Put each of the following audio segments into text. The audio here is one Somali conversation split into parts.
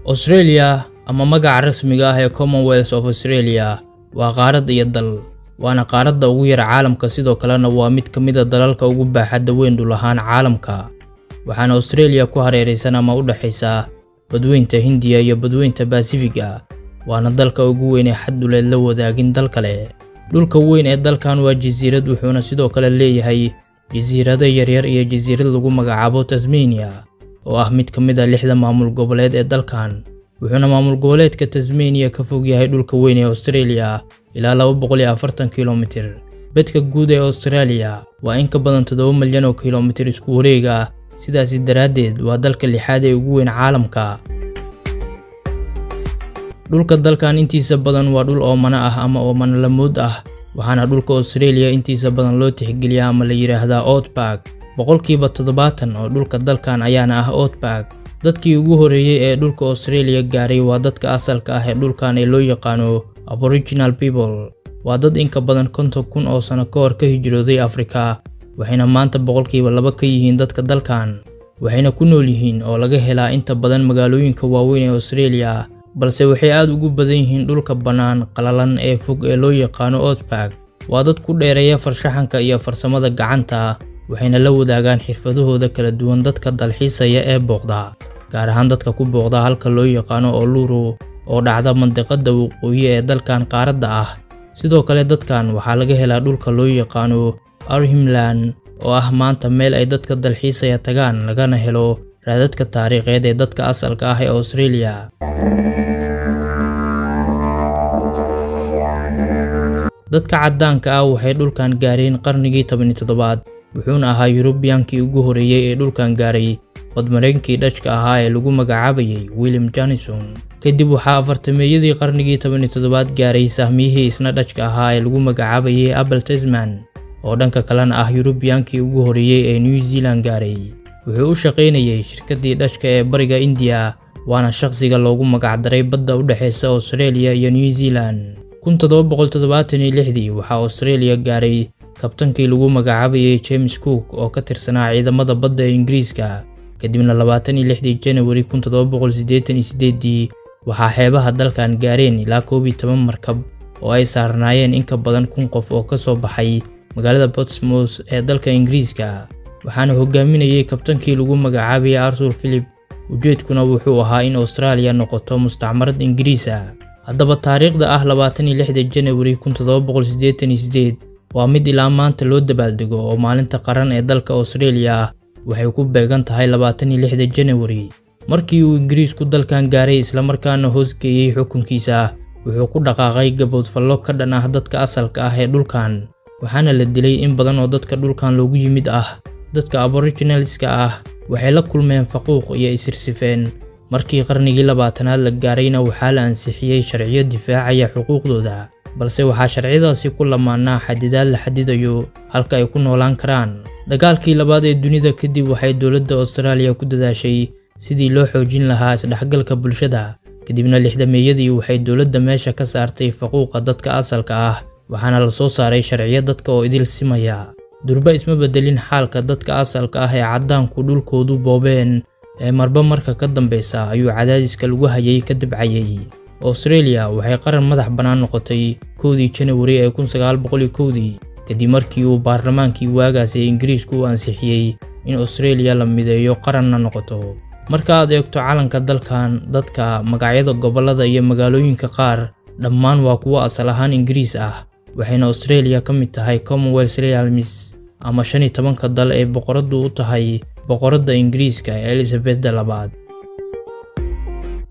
Australia ama magaca rasmiga ah ee Commonwealth of Australia waa qaarad iyo dal, waana qaaradda ugu yar caalamka, sidoo kalena waa mid ka mid ah dalalka ugu baaxadda weyn dhul ahaan caalamka. Waxaana Australia ku hareeraysan ama u dhaxaysa Badweynta Hindiya iyo Badweynta Baasifiga, waana dalka ugu weyn ee xad dhuleed la wadaagin dal kale. Dhulka weyn ee dalkan waa jasiirad, wuxuuna sidoo kale leeyahay jasiirado yaryar iyo jasiirad lagu magacaabo Tasmania oo ah mid ka mid ah 6 maamul goboleed ee dalkan. Wuxuuna maamul goboleedka Tasmania ka fog yahay dhulka weyn ee Australia ilaa 240 kiiloomitir. Bedka guud ee Australia waa in ka badan 7 milyan oo kiiloomitir isku wareeg ah, sidaasi daraaddeed waa dalka lixaad ee ugu weyn caalamka. Dhulka dalkan intiisa badan waa dhul oomana ah ama oomana lamood ah, waxaana dhulka Australia intiisa badan loo tixgeliyaa ama la yiraahdaa Outback. 70% oo dhulka dalkan ayaana ah Outback. Dadkii ugu horeeyay ee dhulka Australia gaaray waa dadka asalka ah ee dhulkan ee loo yaqaano Aboriginal people. Waa dad in ka badan 50,000 oo sano ka hor ka hijrooday Afrika, waxayna maanta 2% ka yihiin dadka dalkan. Waxayna ku nool yihiin oo laga helaa inta badan magaalooyinka waaweyn ee Australia, balse waxay aad ugu badan yihiin dhulka bannaan qalalan ee fog ee loo yaqaano Outback. Waa dad ku dheereeya farshaxanka iyo farsamada gacanta, waxayna la wadaagaan xirfadahooda kala duwan dadka dalxiisaya ee booqda, gaar ahaan dadka ku booqda halka loo yaqaano Uluru oo dhacda mandiqada waqooyi ee dalkan qaaradda ah. Sidoo kale dadkan waxaa laga helaa dhulka loo yaqaano Arnhem Land oo ah maanta meel ay dadka dalxiisaya tagaan lagana helo raadadka taariikheed ee dadka asalka ah ee Australia. Dadka caddaanka ah waxay dhulkan gaareen qarnigii 17aad, wuxuuna ahaa Yurubiyankii ugu horeeyay ee dhulkan gaaray badmareenkii Dhajka ahaa ee lagu magacaabayay William Johnson. Kadib waxaa afartameeyadii qarnigii 17aad gaaray sahmiyihii isna Dhajka ahaa ee lagu magacaabayay Abel Tasman oo dhanka kalena ah Yurubiyankii ugu horeeyay ee New Zealand gaaray. Wuxuu u shaqaynayay shirkaddii Dhajka ee bariga India, waana shakhsiga loogu magacdaray badda u dhexeysa Australia iyo New Zealand. 1776dii waxaa Australia gaaray kabtankii lagu magacaabayay James Cook oo ka tirsanaa ciidamada badda ee Ingiriiska. Kadibna 26dii January 1788dii waxaa xeebaha dalkan gaareen ilaa 11 markab oo ay saarnaayeen in ka badan 1000 qof oo ka soo baxay magaalada Portsmouth ee dalka Ingiriiska. Waxaana hogaaminayay kabtankii lagu magacaabayay Arthur Phillip. Ujeedkuna wuxuu ahaa in Australia noqoto mustacmarad Ingiriis ah. Haddaba taariikhda ah 26 January 1788 waa mid ilaa maanta loo dabaaldego oo maalinta qaran ee dalka Australia waxay ku beegan tahay 26 January. Markii uu Ingiriisku dalkan gaaray isla markaana hoos geeyay xukunkiisa, wuxuu ku dhaqaaqay gaboodfallo ka dhan ah dadka asalka ah ee dhulkan, waxaana la dilay in badan oo dadka dhulkan loogu yimid ah. Dadka Aboriginalska ah waxay la kulmeen faquuq iyo isirsifeen. Markii qarnigii 20aad la gaarayna waxaa la ansixiyay sharciyo difaacaya xuquuqdooda, balse waxaa sharciyadaasi ku lamaanaa xadidaad la xadidayo halka ay ku noolaan karaan. Dagaalkii labaad ee dunida kadib waxay dowladda Australia ku dadaashay sidii loo xoojin lahaa isdhexgalka bulshada. Kadibna lixdameeyadii waxay dowladda meesha ka saartay faquuqa dadka asalka ah, waxaana la soo saaray sharciyo dadka oo idil simaya. Durba isma bedelin xaalka dadka asalka ah ee caddaanku dhulkoodu boobeen ee marba marka ka dambeysa ayuu cadaadiska lagu hayay ka dibcayay. Australia waxay qaran madax bannaan noqotay 1dii January ee 1901dii kadib markii uu baarlamaankii waagaas ee Ingiriisku u ansixiyey in Australia la mideeyo qaranna noqoto. Marka aad eegto calanka dalkan, dadka, magacyada gobollada iyo magaalooyinka qaar dhammaan waa kuwo asal ahaan Ingiriis ah, waxayna Australia ka mid tahay Commonwealth Realms ama 15ka dal ee boqoradu u tahay boqoradda Ingiriiska ee Elizabeth II.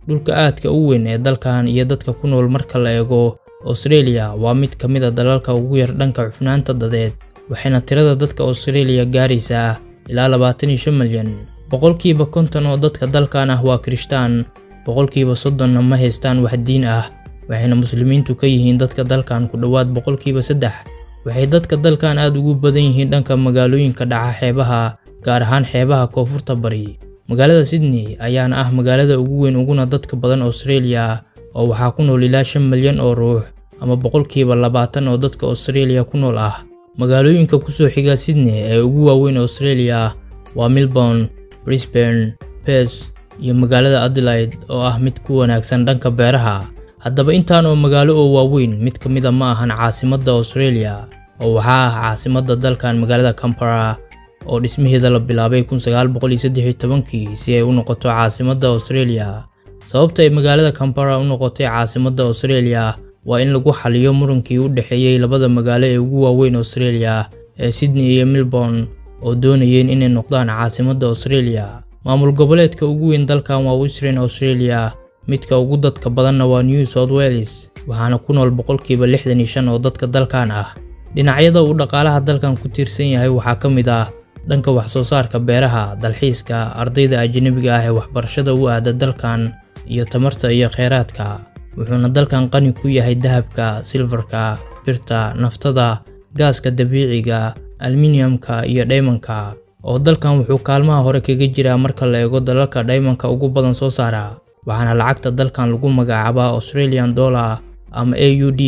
Dhulka aadka u weyn ee dalkan iyo dadka ku nool marka la eego, Australia waa mid ka mid ah dalalka ugu yar dhanka cufnaanta dadeed, waxayna tirada dadka Australia gaaraysaa ilaa 25 milyan. 50% oo dadka dalkan ah waa Kirishtaan, 30%na ma haystaan wax diin ah, waxayna Muslimiintu ka yihiin dadka dalkan ku dhowaad 3%. Waxay dadka dalkan aad ugu badan yihiin dhanka magaalooyinka dhaca xeebaha, gaar ahaan xeebaha koonfurta bari. Magaalada Sydney ayaana ah magaalada ugu weyn uguna dadka badan Australia, oo waxaa ku nool ilaa 5 milyan oo ruux ama 20% oo dadka Australia ku nool ah. Magaalooyinka ku soo xiga Sydney ee ugu waaweyn Australia waa Melbourne, Brisbane, Perth, iyo magaalada Adelaide oo ah mid ku wanaagsan dhanka beeraha. Haddaba intaan oo magaalo oo waaweyn mid ka mid ah ma ahan caasimadda Australia, oo waxaa ah caasimadda dalkan magaalada Canberra oo dhismaheeda la bilaabay 1913 si ay u noqoto caasimadda Australia. Sababta ay magaalada Canberra u noqotay caasimadda Australia waa in lagu xaliyo murankii u dhexeeyay labada magaalo ee ugu waaweyn Australia ee Sydney iyo Melbourne oo doonayeen inay noqdaan caasimadda Australia. Maamul goboleedka ugu weyn dalkan waa Western Australia, midka ugu dadka badanna waa New South Wales, waxaana ku nool 65% oo dadka dalkan ah. Dhinacyada uu dhaqaalaha dalkan ku tiirsan yahay waxaa ka mid ah dhanka wax soo saarka beeraha, dalxiiska, ardayda ajnabiga ah ee waxbarashada u aada dalkan, iyo tamarta iyo kheyraadka. Wuxuuna dalkan qani ku yahay dahabka, silfarka, birta, naftada, gaaska dabiiciga, aluminiumka iyo dhaymanka. Oo dalkan wuxuu kaalmaha hore kaga jiraa marka la eego dalalka dhaymanka ugu badan soo saara, waxaana lacagta dalkan lagu magacaabaa Australian dollar ama AUD.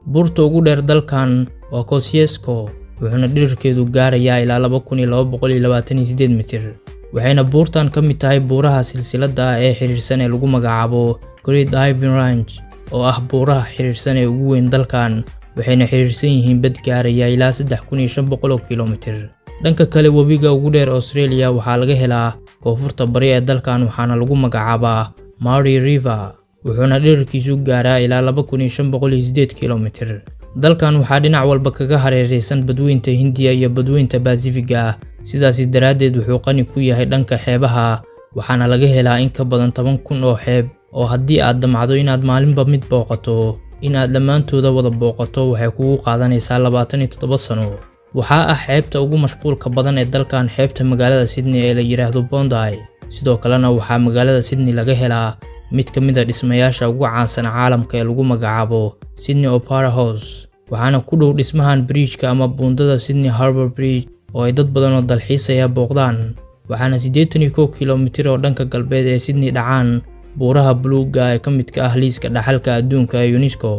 Buurta ugu dheer dalkan waa Kosciuszko, wuxuuna dhererkeedu gaarayaa ilaa 2228 mitir. Waxayna buurtan ka mid tahay buuraha silsiladda ah ee xiriirsan ee lagu magacaabo Great Diving Range oo ah buuraha xiriirsan ee ugu weyn dalkan, waxayna xiriirsan yihiin bad gaaraya ilaa 3500 kiiloomitir. Dhanka kale, webiga ugu dheer Australia waxaa laga helaa koonfurta bari ee dalkan, waxaana lagu magacaabaa Murray River, wuxuuna dhererkiisu gaaraa ilaa 2508 kiiloomitir. Dalkan waxaa dhinac walba kaga hareeraysan badweynta Hindiya iyo badweynta Pacifiga, sidaasi daraaddeed wuxuu qani ku yahay dhanka xeebaha, waxaana laga helaa in ka badan 10,000 oo xeeb oo haddii aad damacdo inaad maalinba mid booqato, in aad dhammaantooda wada booqato waxay kugu qaadanaysaa 27 sano. Waxaa ah xeebta ugu mashquulka badan ee dalkan xeebta magaalada Sydney ee la yiraahdo Bondi. Sidoo kalena waxaa magaalada Sydney laga helaa mid ka mid ah dhismayaasha ugu caansan caalamka ee lagu magacaabo Sydney Opera House, waxaana ku dhow dhismahan bridge-ka ama buundada Sydney Harbour Bridge oo ay dad badan oo dalxiisaya booqdaan. Waxaana 81 kiiloomitir oo dhanka galbeed ee Sydney dhacaan buuraha buluugga ee ka midka ah liiska dhaxalka adduunka ee UNESCO.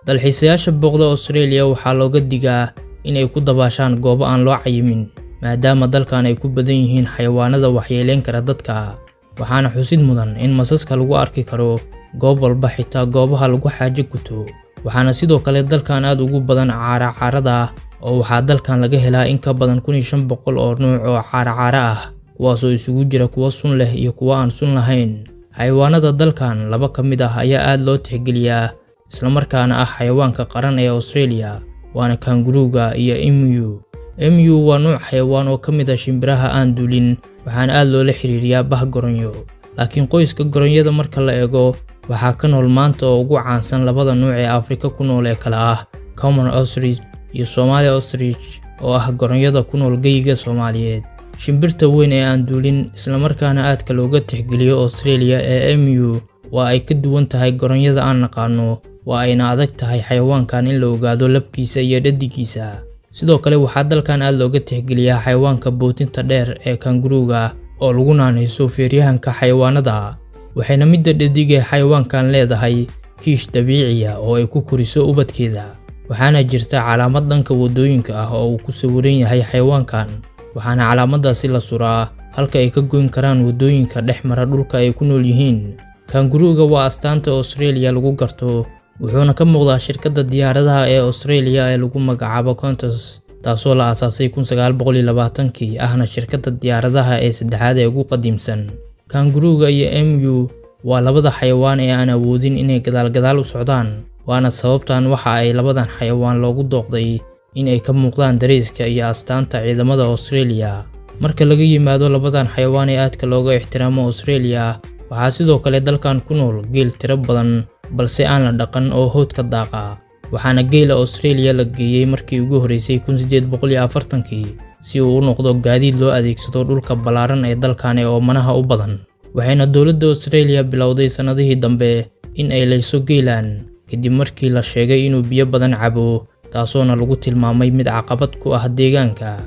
Dalxiisayaasha booqda Australia waxaa looga digaa in ay ku dabaashaan goobo aan loo cayimin, maadaama dalkan ay ku badan yihiin xayawaanada waxyeeleyn kara dadka. Waxaana xusid mudan in masaska lagu arki karo goob walba, xitaa goobaha lagu xaajo guto. Waxaana sidoo kale dalkan aad ugu badan caara-caarada, oo waxaa dalkan laga helaa in ka badan 1500 oo nuuc oo caara-caara ah, kuwaasoo isugu jira kuwo sun leh iyo kuwo aan sun lahayn. Xayawaanada dalkan laba ka mid ah ayaa aad loo tixgeliyaa, islamarkaana ah xayawaanka qaran ee Australia, waana kangaruuga iyo emu. Emu waa nuuc xayawaan oo ka mid ah shimbiraha aan duulin, waxaana aad loola xiriiriyaa bah goronyo. Laakiin qoyska goronyada marka la eego, waxaa ka nool maanta oo ugu caansan labada nuuc ee Afrika ku nool ee kala ah Common Ostrich iyo Somali Ostrich oo ah goronyada ku nool geyiga Soomaaliyeed. Shimbirta weyn ee aan duulin islamarkaana aadka looga tixgeliyo Australia ee emu waa ay ka duwan tahay goronyada aan naqaano, waa ayna adag tahay xayawaankan in la ogaado labkiisa iyo dhadigiisa. Sidoo kale waxaa dalkan aad looga tixgeliyaa xayawaanka bootinta dheer ee kangaruuga oo lagu naanayso feeryahanka xayawaanada, waxayna midda dhadig ee xayawaankan leedahay kiish dabiici ah oo ay ku koriso ubadkeeda. Waxaana jirta calaamad dhanka waddooyinka ah oo uu ku sawiran yahay xayawaankan, waxaana calaamadaasi la suraa halka ay ka goyn karaan waddooyinka dhex mara dhulka ay ku nool yihiin. Kangaruuga waa astaanta Australia lagu garto, wuxuuna ka muuqdaa shirkadda diyaaradaha ee Australia ee lagu magacaabo Qantas, taasoo la aasaasay 1920kii, ahna shirkadda diyaaradaha ee saddexaad ee ugu qadiimsan. Kangaruuga iyo emu waa labada xayawaan ee aan awoodin inay gadaal-gadaal u socdaan, waana sababtan waxa ay labadan xayawaan loogu dooqday in ay ka muuqdaan dareeska iyo astaanta ciidamada Australia. Marka laga yimaado labadan xayawaan ee aadka looga ixtiraamo Australia, waxaa sidoo kale dalkan ku nool geel tiro badan balse aan la dhaqan oo hawdka daaqa. Waxaana geela Australia la geeyay markii ugu horeysay 1840kii si uu u noqdo gaadiid loo adeegsado dhulka ballaaran ee dalkan ee oomanaha u badan. Waxayna dowladda Australia bilowday sanadihii dambe in ay layso geelan kadib markii la sheegay inuu biyo badan cabo, taasoona lagu tilmaamay mid caqabad ku ah deegaanka.